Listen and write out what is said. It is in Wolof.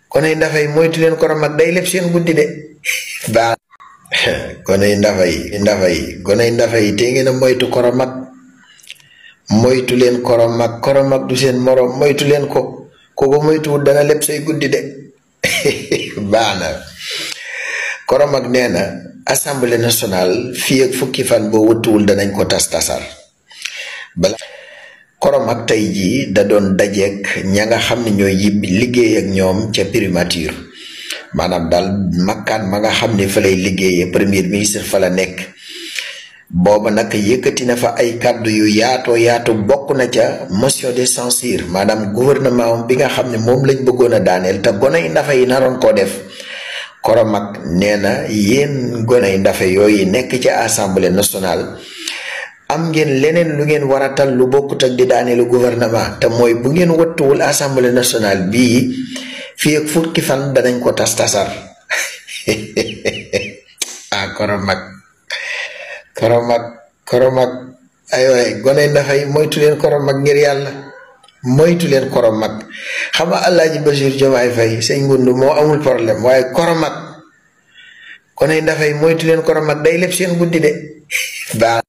konay ndafay moytu leen korom ak day leb seen guddi de baax konay ndafay te ngeen a moytu korom ak moytu leen korom ak du seen morom moytu leen ko moytuwul dana leb say guddi de baax na korom ak nee na assemblée nationale fii ak fukki fan boo wëttuwul danañ ko tasar bala korom ak tey jii da doon dajeek ña nga xam ne ñooy yibbi liggéey ak ñoom ca primature maanaam daal makkaan ma nga xam ne fa lay liggéeyee premier ministre fa la nekk booba nag yëkkati na fa ay kàddu yu yaatu bokk na ca motion de censure maanaam gouvernement bi nga xam ne moom lañ bëggoon a daaneel te goney ndafa yi naroon koo def korom ak nee na yéen goney ndafa yooyu nekk ca assemblée nationale am ngeen leneen lu ngeen war a tal lu bokkut ak di daaneelu gouvernement te mooy bu ngeen wattuwul assemblée nationale bii fii ak fukki fan danañ ko tasar korom ak ay waay gone ndafay moytu leen korom ak ngir yàlla moytu leen korom ak xam nga Alaaji Basiir Jomaay Fay sëñ Ngundu moo amul problème waaye korom ak gone ndafay moytu leen korom ak day leb seen guddi de baax